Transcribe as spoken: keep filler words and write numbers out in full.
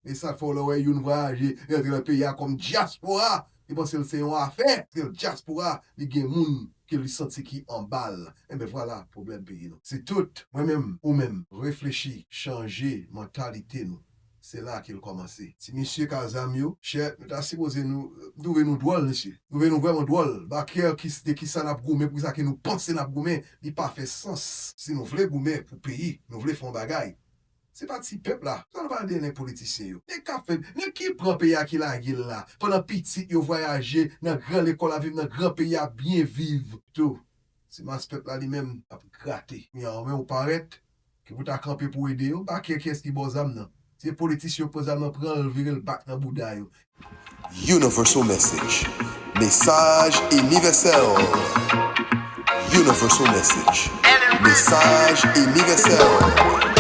E sa k fè w lè w wè youn vwayaje, li rantre nan peyi a kòm dyaspora, li panse l se yon afè, se l dyaspora, li gen moun ke li santi ki anba l. Enben vwala pwoblèm peyi nou. Se tout. Mwen menm, ou menm, reflechi, chanje mantalite nou. Se la ke l kòmanse. Ti mesye k a zam yo, chè, nou ta sipoze nou, nou twouve nou dwòl, mesye. Nou twouve nou vrèman dwòl. Bakè ki, de kisa n ap goumen, poukisa ke nou panse n ap goumen, li pa fè sans. Si nou vle goumen pou peyi, nou vle fè yon bagay. Se pa ti pèp la. Sa nou pale de nèg politisyen yo. Nèg k ap fè, nèg ki pran peyi a ki lage l la. Pandan pitit yo vwayaje nan gran lekòl ap viv nan gran peyi a byen viv tou. Se mas pèp la li menm ap grate. Kounye a ou menm ou parèt, ki pou ta kanpe pou ede yo, pa kè kiyès ki ba w zam nan. Se politisyen yo pran zam nan, pran l, vire l bak nan bouda yo. Universal Message. Mesaj inivèsèl. Universal Message. Mesaj inivèsèl.